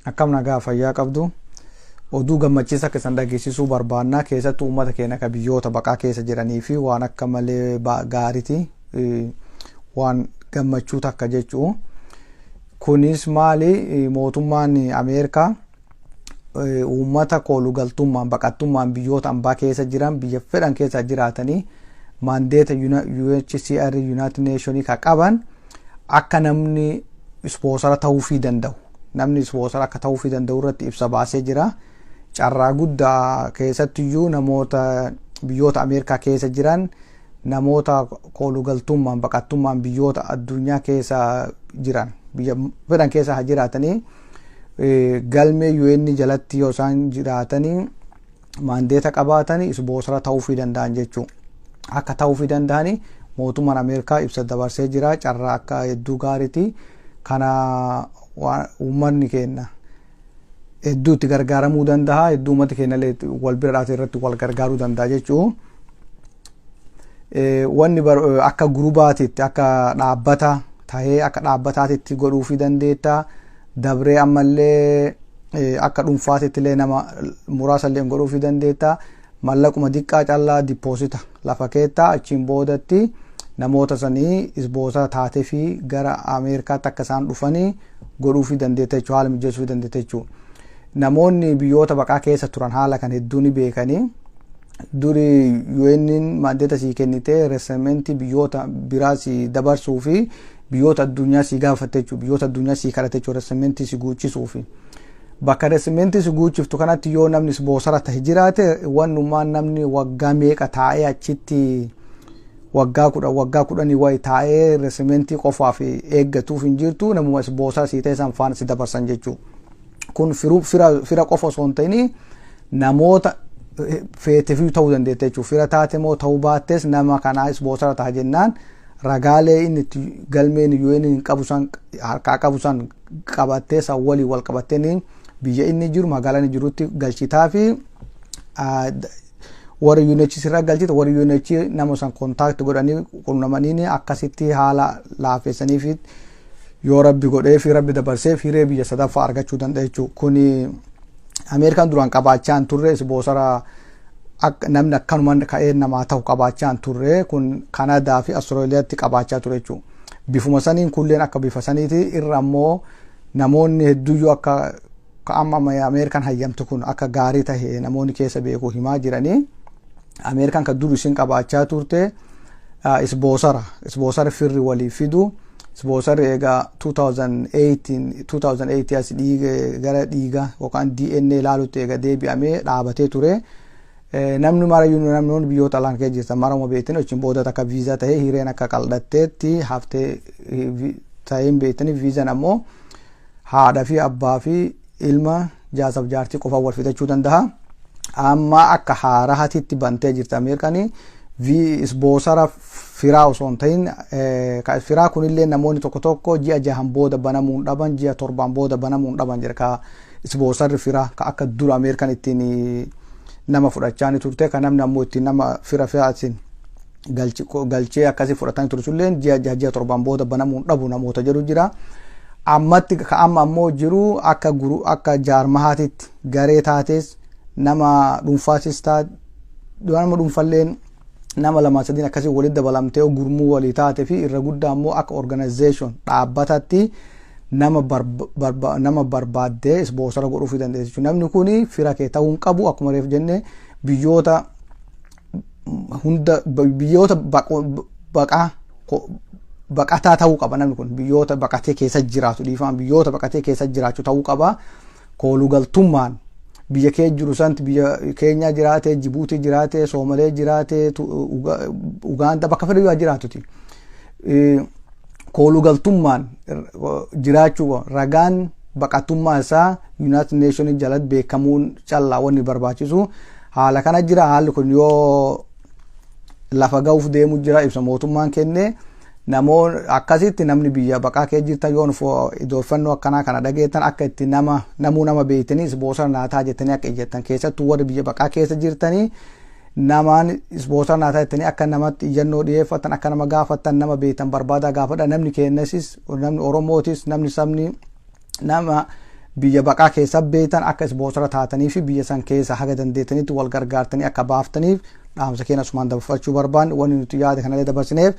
Akkam nagaa fayyaa qabdu? Oduu gammachiisa akka isan dhageessisuu barbaannaa, keessattuu uummata keenya akka biyyoota baqaa keessa jiranii fi waan akka malee gaariiti, waan gammachuu takka jechuu. Kunis maali? Mootummaan Ameerikaa uummata koolugaltummaan, baqattummaan biyyoota ambaa keessa jiran, biyya fedhan keessa jiraatanii mandate UNHCR, United Nations ka qaban, akka namni sponsor ta'uufii danda'u, namni sponsor akka ta'uufii danda'u irratti ibsa baasee jira. Carraa guddaa, keessattiyyuu namoota biyyoota Ameerikaa keessa jiran, namoota koolugaltummaan, baqattummaan biyyoota addunyaa keessa jiran, biyya fedhan keessa haa jiraatanii, galmee UN jalatti yoo isaan jiraatanii mandate qabaatanii sponsor ta'uufii danda'an jechuudha. Akka ta'uufii danda'anii mootummaan Ameerikaa ibsa dabarsee jira. Carraa akka hedduu gaariiti. Kana uummanni keenya hedduu itti gargaaramuu danda'a. Hedduu uummati keenya illee wal bira dhaatee irratti wal gargaaruu danda'a jechuudha. Wanni akka groupaatitti, akka dhaabbata tahee, akka dhaabbataatitti godhuufii dandeetta. Dabree ammallee akka dhuunfaatitti illee nama muraasa illee godhuufii dandeetta. Mallaquma diqqaa callaa deposit lafa keettaa, achiin boodatti namoota sanii sponsor taatee fi gara Ameerikaatti akka isaan dhufanii godhuufii dandeetta jechuudha, haala mijeessuufii dandeetta jechuudha. Namoonni biyyoota baqaa keessa turan haala kan hedduu ni beekanii. Duri UN mandate sii kennitee resettlementii biyyoota biraa si dabarsuu fi biyyoota addunyaa si gaafatte jechuudha. Biyyoota addunyaa si kadhate jechuudha, resettlementii si guuchisuu fi. Bakka resettlementii si guuchiftu kanatti yoo namni sponsor ta'e jiraate, wannummaan namni waggaa meeqa taa'ee achitti, waggaa 10, waggaa 10 wayi taa'ee resettlementii qofaaf eeggatuuf hin jirtu, namuma sponsor sii ta'e san faana si dabarsan jechuudha. Kun fira qofa osoo hin ta'in namoota feeteefii ta'uu dandeetta jechuudha. Fira taate moo ta'uu baattes, nama kanaa sponsor ta'a jennaan, ragaalee inni itti galmeen UN hin qabu san harkaa qabu san qabattee, san walii wal qabattee, biyya inni jiru, magaalaa inni jirutti galchitaa fi warra UNHCR irraa galchita. Warra UNHCR nama san contact godhanii qunnamanii akkasitti haala laafessanii fi yoo Rabbi godhee fi Rabbi dabarsee hiree biyya sadaffaa argachuu danda'a jechuudha. Kuni Ameerikaan duraan qabaachaa hin turre. Sponsor namni akkanuma ka'ee namaa ta'u qabaachaa hin turre. Kun Kanadaa fi Austraaliyaatti qabaachaa ture jechuudha. Bifuma saniin kulleen akka bifa saniiti irra ammoo namoonni hedduyyuu akka amma Ameerikaan hayyamtu kun akka gaarii tahe namoonni keessa beeku himaa jiranii. Ameerikaan kan dur isin qabaachaa turte sponsor firri walii fidu. Sponsorri egaa 2008 2008 as dhiiga gara dhiiga yookaan DNA ilaalutti egaa deebi'amee dhaabatee ture. Namni marayyuu, namni biyyoota alaan keessa jirtan marama beektan, achiin booda akka viizaa ta'ee hireen akka qal'atteetti haftee ta'een beektanii. Viizaan ammoo haadha fi abbaa fi ilma, jaarsaaf jaartii qofaan wal fidachuu danda'a. Amma akka haaraatitti bantee jirti Ameerikaanii sponsor firaa osoo hin ta'in. Firaa kunillee namoonni tokko tokko ji'a 6n booda banamuun dhaban, ji'a 7n booda banamuun dhaban jira. Ka sponsorri firaa ka akka dura Ameerikaan ittiin nama fudhachaa ni turte, kan namni ammoo ittiin nama fira firaatiin galchee akkasii fudhatanii ture sulleen ji'a 6, ji'a 7n booda banamuun dhabu namoota jedhu jira. Ammatti ka amma ammoo jiru akka guru, akka jaarmahaatitti garee taates, nama dhuunfaatis taate, nama dhuunfalleen nama lama sadiin akkasii walitti dabalamtee gurmuu walii taate fi irra guddaa ammoo akka organization dhaabbatatti nama barbaaddee sponsor godhuufii dandeessu. Namni kun fira kee ta'uu hin qabu. Akkuma reef jenne, biyyoota hunda, biyyoota baqaa, baqataa ta'uu qaba. Namni kun biyyoota baqatee keessa jiraatu, dhiifama, biyyoota baqatee keessa jiraachuu ta'uu qaba. Koolugaltummaan biyya kee jiru santi, biyya Keenyaa jiraate, Jibuutii jiraate, Soomalee jiraate, Ugaanda, bakka fedhe yoo jiraatuti. Koolugaltummaan jiraachuu, ragaan baqatummaa isaa United Nation jalatti beekamuun callaa wanni barbaachisu haala kana jira. Haalli kun yoo lafa ga'uuf deemu jira ibsa mootummaan kenne. Namoonni akkasitti, namni biyya baqaa kee jirtan, yoo odeeffannoo akkanaa kana dhageettan, akka itti nama namuu nama beektanii sponsor naataa jettanii akka ijjattan, keessattuu warri biyya baqaa keessa jirtanii, namaan sponsor naataa jettanii akka namatti iyyannoo dhiyeeffatan, akka nama gaafattan, nama beektan barbaadaa gaafadha. Namni keenyasis, namni Oromootis, namni sabni nama Biyya baqaa keessa beektan akka sponsor taatanii fi biyya san keessa haga dandeettanitti wal gargaartanii akka baaftaniif dhaamsa keenya asumaan dabarfachuu barbaanne. Wanni nuti yaada kanallee dabarsineef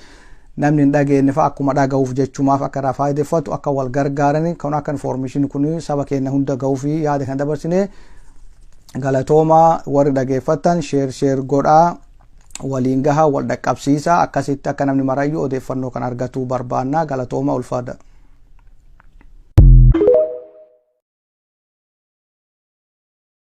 namni hin dhageenye fa'a akkuma dhaga'uuf jechumaaf akka irraa faayideffatu, akka wal gargaarani kan akka information kun saba keenya hunda ga'uuf yaada kan dabarsine. Galatooma. Warri dhageeffattan share share godhaa, waliin gaha, wal dhaqqabsiisa. Akkasitti akka namni marayyuu odeeffannoo kan argatu barbaanna. Galatooma, ulfaadha.